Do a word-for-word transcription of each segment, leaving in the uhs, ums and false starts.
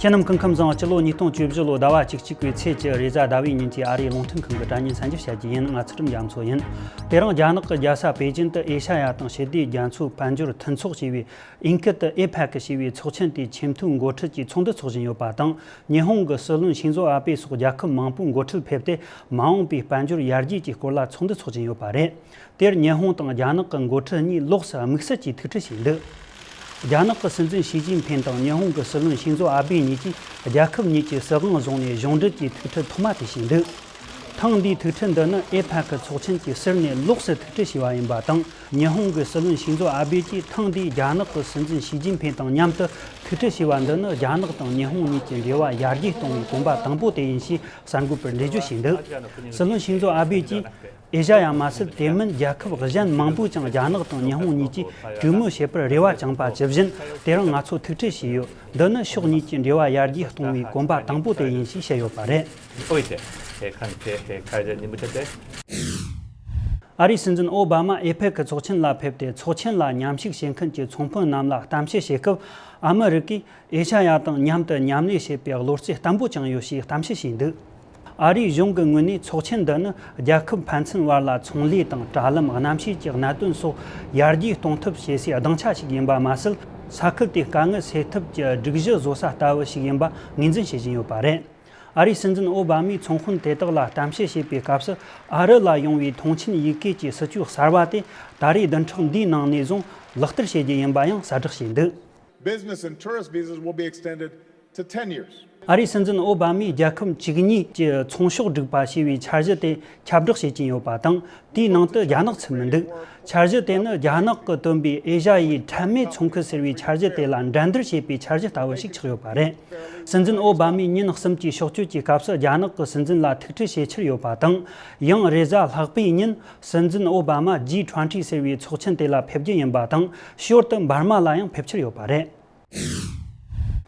ཁྱེད་རྣམས་སྐུ་ཁམས་བཟང་། སྤྱི་ལོ་ཉིས་སྟོང་བཅུ་བཞི་ལོ་ཟླ་བ་བཅུ་གཅིག་པའི་ཚེས་བཅུ་རེས་གཟའ་ཟླ་བའི་ཉིན་གྱི་ཨ་རིའི་རླུང་འཕྲིན་ཁང་གི་དྲ་བརྙན་གསར་འགྱུར་བཤད་རྒྱུ་ཡིན། ང་ཚུལ་ཁྲིམས་རྒྱ་མཚོ་ཡིན། དེ་རིང་རྒྱ་ནག་གི་རྒྱལ་ས་པེ་ཅིན་དུ་ཨེ་ཤ་ཡ་དང་ཞི་བདེའི་རྒྱ་མཚོའི་དཔལ་འབྱོར་མཐུན་ཚོགས་ཞེས་པའི་ཨིན་སྐད་དུ་ཨེ་ཕེག་ཞེས་པའི་ཚོགས་ཆེན་དེའི་ཆེས་མཐོའི་འགོ་ཁྲིད་ཀྱི་ཚོགས་འདུ་འཚོགས་བཞིན་ཡོད་པ་དང་། ཉི་ཧོང་གི་སྲིད་བློན་ཤིན་ཛོ་ཨ་བེ་སོགས་རྒྱལ་ཁབ་མང་པོའི་འགོ་ཁྲིད་ཕེབས་ཏེ། མ་འོངས་པའི་དཔལ་འབྱོར་ཡར་རྒྱས་ཀྱི་སྐོར་ལ་ཚོགས་འདུ་འཚོགས་བཞིན་ཡོད་པ་རེད། དེར་ཉི་ཧོང་དང་རྒྱ་ནག་གི་འགོ་ཁྲིད་གཉིས་ལོགས་སུ་དམིགས་བསལ་གྱིས་ཐུག་འཕྲད་བྱས་འདུག་རྒྱ་ནག་གི་སྲིད་འཛིན་ཞི་ཅིན་ཕིན་དང་ཉི་ཧོང་གི་སྲིད་བློན་ཤིན་ཛོ་ཨ་བེ་གཉིས་ཀྱིས་རྒྱལ་ཁབ་གཉིས་ཀྱི་སྲིད་དབང་བཟུང་ནས་གཞུང་འབྲེལ་གྱི་ཐུག་འཕྲད་ཐོག་མ་དེ་བྱས་འདུག་ཐེངས་འདིའི་ཐུག་འཕྲད་འདི་ནི་ཨེ་ཕེག་གི་ཚོགས་ཆེན་གྱི་ཟུར་ནས་ལོགས་སུ་ཐུག་འཕྲད་བྱས་པ་ཡིན་པ་དང་། ཉི་ཧོང་གི་སྲིད་བློན་ཤིན་ཛོ་ཨ་བེ་གྱིས་ཐེངས་འདིའི་རྒྱ་ནག་གི་སྲིད་འཛིན་ཞི་ཅིན་ཕིན་དང་མཉམ་དུ་ཐུག་འཕྲད་བྱས་པ་འདི་ནི་རྒྱ་ནག་དང་ཉི་ཧོང་གཉིས་ཀྱི་འབྲེལ་བ་ཡར་རྒྱས་གཏོང་བའི་གོམ་པ་དང་པོ་དེ་ཡིན་ཞེས་གསར་འགོད་པར་འགྲེལ་བརྗོད་བྱས་འདུག་སྲིད་བློན་ཤིན་ཛོ་ཨ་བེ་གྱིས། ཨེ་ཤ་ཡ་མ་ཟད། དེ་མིན་རྒྱལ་ཁབ་གཞན་མང་པོས་ཀྱང་རྒྱ་ནག་དང་ཉི་ཧོང་གཉིས་ཀྱིས་གྲོས་མོལ་བྱེད་པར་རེ་བ་བཅངས་པ་ཇི་བཞིན། དེ་རིང་ང་ཚོ་ཐུག་འཕྲད་བྱས་ཡོད། འདི་ནི་ཕྱོགས་གཉིས་ཀྱི་འབྲེལ་བ་ཡར་རྒྱས་གཏོང་བའི་གོམ་པ་དང་པོ་དེ་ཡིན་ཞེས་བཤད་ཡོད་པ་རེད། 多一点，哎，看这，哎，看一下你们这边。 ཨ་རིའི་སྲིད་འཛིན་ཨོ་བྷ་མ་ཨེ་ཕེག་གི་ཚོགས་ཆེན་ལ་ཕེབས་ཏེ། ཚོགས་ཆེན་ལ་མཉམ་ཞུགས་བྱེད་མཁན་གྱི་ཚོང་དཔོན་རྣམས་ལ་གཏམ་བཤད་བྱེད་སྐབས། ཨ་མི་རི་ཀས་ཨེ་ཤ་ཡ་དང་མཉམ་དུ་མཉམ་ལས་བྱེད་པའི་བློ་རྩེ་བརྟན་པོ་བཅངས་ཡོད་ཞེས་གཏམ་བཤད་བྱས་འདུག་ཨ་རིའི་གཞུང་གི་ངོས་ནས་ཚོགས་ཆེན་འདི་ནི་རྒྱལ་ཁབ་ཕན་ཚུན་བར་ལ་ཚོང་ལས་དང་། དྲ་ལམ། གནམ་གཤིས་ཀྱི་གནད་དོན་སོགས་ཡར་རྒྱས་གཏོང་ཐབས་བྱེད་སའི་སྡིངས་ཆ་ཞིག་ཡིན་པ་མ་ཟད། ས་ཁུལ་དེའི་དཀའ་ངལ་སེལ་ཐབས་ཀྱི་སྒྲིག་གཞི་བཟོ་ས་ལྟ་བུ་ཞིག་ཡིན་པ་ངོས་འཛིན་བྱེད་བཞིན་ཡོད་པ་རེད། ཨ་རིའི་སྲིད་འཛིན་ཨོ་བྷ་མས་ཚོང་དཔོན་དེ་དག་ལ་གཏམ་བཤད་བྱེད་པའི་སྐབས་སུ། ཨ་རི་ལ་ཡོང་བའི་མཐོང་མཆན་ཡི་གེ་གི་སྲིད་ཇུས་གསར་བ་དེ་ད་རེས་བདུན་ཕྲག་འདིའི་ནང་ནས་བཟུང་ལག་བསྟར་བྱེད་རྒྱུ་ཡིན་པ་ཡང་གསལ་བསྒྲགས་བྱས་འདུག Business and tourist visas will be extended to ten years. ཨ་རིའི་སྲིད་འཛིན་ཨོ་བྷ་མས་རྒྱལ་ཁབ་བཅུ་གཉིས་ཀྱི་ཚོང་ཕྱོགས་སྒྲིག་པ་ཞེས་པའི་འཆར་གཞི་དེ་ཁྱབ་བསྒྲགས་བྱེད་ཀྱིན་ཡོད་པ་དང་། དེའི་ནང་དུ་རྒྱ་ནག་ཚུད་མི་འདུག་འཆར་གཞི་དེ་ནི་རྒྱ་ནག་གིས་བཏོན་པའི་ཨེ་ཤ་ཡའི་ཁྲལ་མེད་ཚོང་ཁུལ་ཟེར་བའི་འཆར་གཞི་དེ་ལ་འགྲན་བསྡུར་བྱེད་པའི་འཆར་གཞི་ལྟ་བུ་ཞིག་ཆགས་ཡོད་པ་རེད། སྲིད་འཛིན་ཨོ་བྷ་མས་ཉིན་གསུམ་གྱི་ཕྱོགས་བསྐྱོད་ཀྱི་སྐབས་སུ་རྒྱ་ནག་གི་སྲིད་འཛིན་ལ་ཐུག་འཕྲད་བྱེད་འཆར་ཡོད་པ་དང་། ཡང་རེས་གཟའ་ལྷག་པའི་ཉིན་སྲིད་འཛིན་ཨོ་བྷ་མ་ཇི་ཊུ་ཝེན་ཊི་ཟེར་བའི་ཚོགས་ཆེན་དེ་ལ་ཕེབས་རྒྱུ་ཡིན་པ་དང་། ཞོར་དུ་འབར་མ་ལ་ཡང་ཕེབས་འཆར་ཡོད་པ་རེད།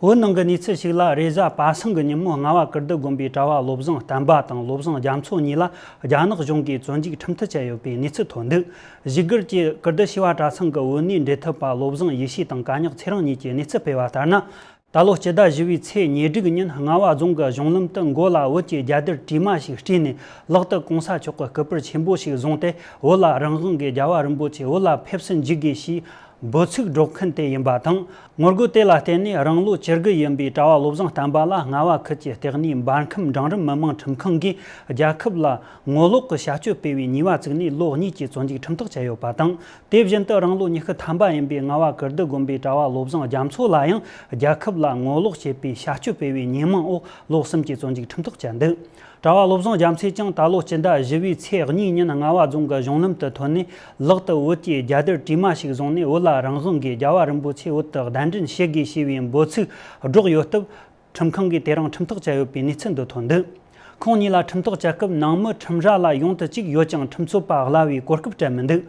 བོད་ནང་གི་གནས་ཚུལ་ཞིག་ལ། རེས་གཟའ་པ་སངས་ཀྱི་ཉིན་མོ་རྔ་བ་ཀིརྟི་དགོན་པའི་གྲྭ་བ་བློ་བཟང་བསྟན་པ་དང་བློ་བཟང་རྒྱ་མཚོ་གཉིས་ལ་རྒྱ་ནག་གཞུང་གིས་བཙོན་འཇུག་ཁྲིམས་ཐག་བཅད་ཡོད་པའི་གནས་ཚུལ་ཐོན་འདུག་བཞུགས་སྒར་གྱི་ཀིརྟི་བྱེས་པ་གྲྭ་ཚང་གི་བོད་གནས་འབྲེལ་མཐུད་པ་བློ་བཟང་ཡེ་ཤེས་དང་གད་སྙིགས་ཚེ་རིང་གཉིས་ཀྱིས་གནས་ཚུལ་སྤེལ་བ་ལྟར་ན། ད་ལོ་སྤྱི་ཟླ་བཞི་པའི་ཚེས་ཉེར་དྲུག་ཉིན་རྔ་བ་རྫོང་གི་གཞུང་ལམ་དུ་མགོ་ལ་བོད་ཀྱི་རྒྱལ་དར་དྲི་མ་ཞིག་སྤྲས་ནས། ལག་ཏུ་གོང་ས་མཆོག་གི་སྐུ་པར་ཆེན་པོ་ཞིག་བཟུང་སྟེ། བོད་ལ་རང་དབང་གི་རྒྱལ་བ་རིན་པོ་ཆེ་བོད་ལ་ཕེབས་སུ་འཇུག་དགོས་ཞེས་འབོད་ཚིག་སྒྲོག་མཁན་དེ་ཡིན་པ་དང་། ངོ་རྒོལ་དེ་ལ་བརྟེན་ནས་རང་ལོ་བཅུ་དགུ་ཡིན་པའི་གྲྭ་བ་བློ་བཟང་བསྟན་པ་ལ་རྔ་བ་ཁུལ་གྱི་ལྟེ་གནས་འབར་ཁམས་འབྲིང་རིམ་མི་དམངས་ཁྲིམས་ཁང་གིས་རྒྱལ་ཁབ་ལ་ངོ་ལོག་གི་བྱ་སྤྱོད་སྤེལ་བའི་ཉེས་པ་བཙུགས་ནས་ལོ་གཉིས་ཀྱི་བཙོན་འཇུག་ཁྲིམས་ཐག་བཅད་ཡོད་པ་དང་། དེ་བཞིན་དུ་རང་ལོ་ཉི་ཤུ་ཐམ་པ་ཡིན་པའི་རྔ་བ་ཀིརྟི་དགོན་པའི་གྲྭ་བ་བློ་བཟང་རྒྱ་མཚོ་ལ་ཡང་རྒྱལ་ཁབ་ལ་ངོ་ལོག་བྱེད་པའི་བྱ་སྤྱོད་སྤེལ་བའི་ཉེས་མིང་འོག་ལོ་གསུམ་གྱི་བཙོན་འཇུག་ཁྲིམས་ཐག་བཅད་འདུག་གྲྭ་བ་བློ་བཟང་རྒྱ་མཚོས་ཀྱང་ད་ལོ་སྤྱི་ཟླ་བཞི་པའི་ཚེས་གཉིས་ཉིན་རྔ་བ་རྫོང་གི་གཞུང་ལམ་དུ་ཐོན་ནས། ལག་ཏུ་བོད་ཀྱི་རྒྱལ་དར་དྲི་མ་ཞིག་བཟུང་ནས། བོད་ལ་རང་དབང་གི་རྒྱལ་བ་རིན་པོ་ཆེ་བོད་དུ་གདན་འདྲེན་བྱེད་དགོས་ཞེས་པའི་འབོད་ཚིག་སྒྲོག་ཡོད་སྟབས། ཁྲིམས་ཁང་གིས་དེ་རིང་ཁྲིམས་ཐག་བཅད་ཡོད་པའི་གནས་ཚུལ་འདི་ཐོན་འདུག་ཁོང་གཉིས་ལ་ཁྲིམས་ཐག་བཅད་སྐབས་ནང་མི་ཁྲིམས་ར་ལ་ཡོང་དུ་བཅུག་ཡོད་ཀྱང་། ཁྲིམས་རྩོད་པ་གླ་བའི་གོ་སྐབས་སྤྲད་མི་འདུག་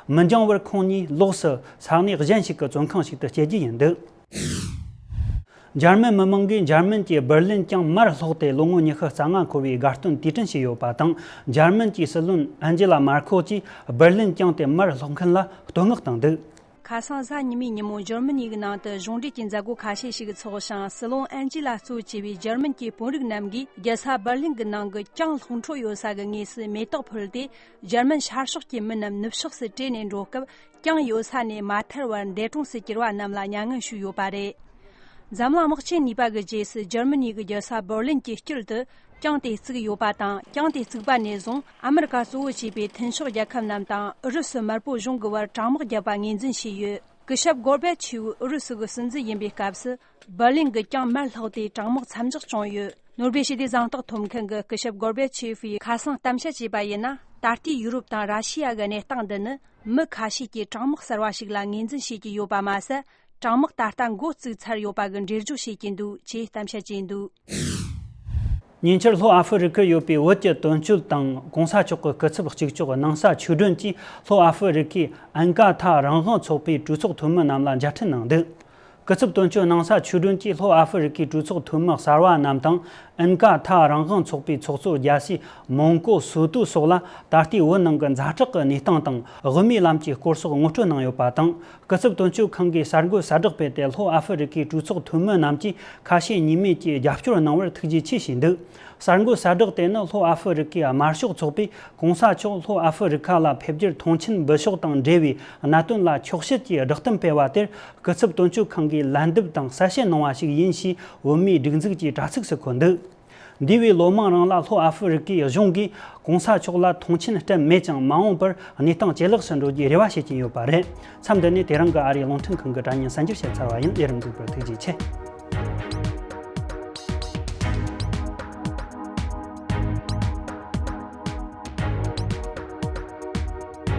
མི་འགྱངས་བར་ཁོང་གཉིས་ལོགས་སུ་ས་གནས་གཞན་ཞིག་གི་བཙོན་ཁང་ཞིག་ཏུ་སྐྱེལ་རྒྱུ་ཡིན་འདུག་འཇར་མན་མི་མང་གིས་འཇར་མན་གྱི་འབར་ལིན་གྱང་མར་སློག་སྟེ་ལོ་ངོ་ཉི་ཤུ་རྩ་ལྔ་འཁོར་བའི་དགའ་སྟོན་དུས་དྲན་བྱས་ཡོད་པ་དང་། འཇར་མན་གྱི་སྲིད་བློན་ཨན་ཇི་ལ་མར་ཁོལ་གྱིས་འབར་ལིན་གྱང་དེ་མར་སློག་མཁན་ལ་བསྟོད་བསྔགས་བཏང་འདུག་ཁ་སང་གཟའ་ཉི་མའི་ཉིན་མོ་འཇར་མ་ནི་གི་ནང་དུ་གཞུང་འབྲེལ་གྱི་མཛད་སྒོ་ཁ་ཤས་ཤིག་འཚོགས་ཤིང་། སྲིད་བློན་ཨན་ཇི་ལ་གཙོ་བྱས་པའི་འཇར་མན་གྱི་དཔོན་རིགས་རྣམས་ཀྱིས་རྒྱལ་ས་འབར་ལིན་གྱི་ནང་གི་གྱང་སློག་འཕྲོ་ཡོད་ས་གི་ངོས་སུ་མེ་ཏོག་ཕུལ་ཏེ། འཇར་མན་ཤར་ཕྱོགས་ཀྱི་མི་རྣམས་ནུབ་ཕྱོགས་སུ་བྲོས་ནས་འགྲོ་སྐབས། གྱང་ཡོད་ས་ནས་མ་ཐར་བར་འདས་གྲོངས་སུ་གྱུར་བ་རྣམས་ལ་མྱ་ངན་ཞུས་ཡོད་པ་རེད། འཛམ་གླིང་དམག་ཆེན་གཉིས་པ་གི་རྗེས་སུ་འཇར་མ་ནི་གི་རྒྱལ་ས་འབར་ལིན་གྱི་དཀྱིལ་དུ་གྱང་དེ་བརྩིགས་ཡོད་པ་དང་། གྱང་དེ་བརྩིགས་པ་ནས་བཟུང་ཨ་མི་རི་ཀ་གཙོ་བོ་བྱས་པའི་མཐུན་ཕྱོགས་རྒྱལ་ཁབ་རྣམས་དང་ཨུ་རུ་སུ་དམར་པོ་གཞུང་གི་བར་དྲང་དམག་བརྒྱབ་པ་ངོས་འཛིན་བྱས་ཡོད། སྐུ་ཞབས་གོར་བེ་ཆེ་ཝུ་ཨུ་རུ་སུ་གི་སྲིད་འཛིན་ཡིན་པའི་སྐབས་སུ། འབར་ལིན་གྱི་གྱང་མར་སློག་སྟེ་དྲང་དམག་མཚམས་འཇོག་བྱུང་ཡོད། ནོར་བེ་ཞི་བདེ་གཟེངས་རྟགས་ཐོབ་མཁན་གྱི་སྐུ་ཞབས་གོར་བེ་ཆེ་ཝུ་ཡིས་ཁ་སང་གཏམ་བཤད་བྱས་པ་ཡིན་ན། ད་ལྟའི་ཡུ་རོབ་དང་ར་ཤི་ཡ་གི་གནས་སྟངས་འདི་ནི་མི་ཁ་ཤས་ཀྱིས་དྲང་དམག་གསར་བ་ཞིག་ལ་ངོས་འཛིན་བྱེད་ཀྱི་ཡོད་པ་མ་ཟད། དྲང་དམག་ད་ལྟ་འགོ་བཙུགས་ཚར་ཡོད་པ་གི་འགྲེལ་བརྗོད་བྱེད་ཀྱི་འདུག་ཅེས་གཏམ་བཤད་བྱས་འདུག་ཉེ་ཆར་ལྷོ་ཨ་ཧྥེ་རི་ཁར་ཡོད་པའི་བོད་ཀྱི་དོན་གཅོད་དང་གོང་ས་མཆོག་གི་སྐུ་ཚབ་གཅིག་ལྕོགས་ནང་ས་ཆོས་སྒྲོན་གྱིས་ལྷོ་ཨ་ཧྥེ་རི་ཁའི་ཨན་ཀ་ཐ་རང་དབང་ཚོགས་པའི་གྲོས་ཚོགས་འཐུས་མི་རྣམས་ལ་མཇལ་འཕྲད་གནང་འདུག་སྐུ་ཚབ་དོན་གཅོད་གནང་ས་ཆོས་སྒྲོན་གྱིས་ལྷོ་ཨ་ཧྥེ་རི་ཁའི་གྲོས་ཚོགས་འཐུས་མི་གསར་བ་རྣམས་དང་། ཨིན་ཀ་ཐ་རང་དབང་ཚོགས་པའི་ཚོགས་གཙོ་རྒྱལ་སྲས་མོང་ཀོ་སོ་ཏུ་སོགས་ལ་ད་ལྟའི་བོད་ནང་གི་ཛ་དྲག་གི་གནས་སྟངས་དང་དབུ་མའི་ལམ་གྱི་སྐོར་སོགས་ངོ་སྤྲོད་གནང་ཡོད་པ་དང་། སྐུ་ཚབ་དོན་གཅོད་ཁང་གིས་གསར་འགོད་གསལ་བསྒྲགས་སྤེལ་ཏེ། ལྷོ་ཨ་ཧྥེ་རི་ཁའི་གྲོས་ཚོགས་འཐུས་མི་རྣམས་ཀྱིས་ཁ་ཞེ་གཉིས་མེད་ཀྱིས་རྒྱབ་སྐྱོར་གནང་བར་ཐུགས་རྗེ་ཆེ་ཞུས་འདུག་གསར་འགོད་གསལ་བསྒྲགས་དེ་ནི་ལྷོ་ཨ་ཧྥེ་རི་ཁའི་དམར་ཤོག་ཚོགས་པས་གོང་ས་མཆོག་ལྷོ་ཨ་ཧྥེ་རི་ཁ་ལ་ཕེབས་རྒྱུར་མཐོང་ཆེན་འབུལ་ཕྱོགས་དང་འབྲེལ་བའི་གནད་དོན་ལ་འཁྱོག་བཤད་ཀྱིས་བསྒྲགས་གཏམ་སྤེལ་བ་དེར། སྐུ་ཚབ་དོན་གཅོད་ཁང་གིས་ལན་འདེབས་དང་གསལ་བཤད་གནང་བ་ཞིག་ཡིན་ཞེས་བོད་མིའི་སྒྲིག་འཛུགས་ཀྱི་དྲ་ཚིགས་སུ་འཁོད་འདུག་འདས་པའི་ལོ་མང་རིང་ལ་ལྷོ་ཨ་ཧྥེ་རི་ཁའི་གཞུང་གིས་གོང་ས་མཆོག་ལ་མཐོང་ཆེན་སྤྲད་མེད་ཀྱང་། མ་འོངས་པར་གནས་སྟངས་ཇེ་ལེགས་སུ་འགྲོ་རྒྱུའི་རེ་བ་བྱེད་ཀྱིན་ཡོད་པ་རེད། མཚམས་འདི་ནས་དེ་རིང་གི་ཨ་རིའི་རླུང་འཕྲིན་ཁང་གི་དྲ་བརྙན་གསར་འགྱུར་བཤད་ཚར་བ་ཡིན། ལས་རིམ་གཟིགས་པར་ཐུགས་རྗེ་ཆེ།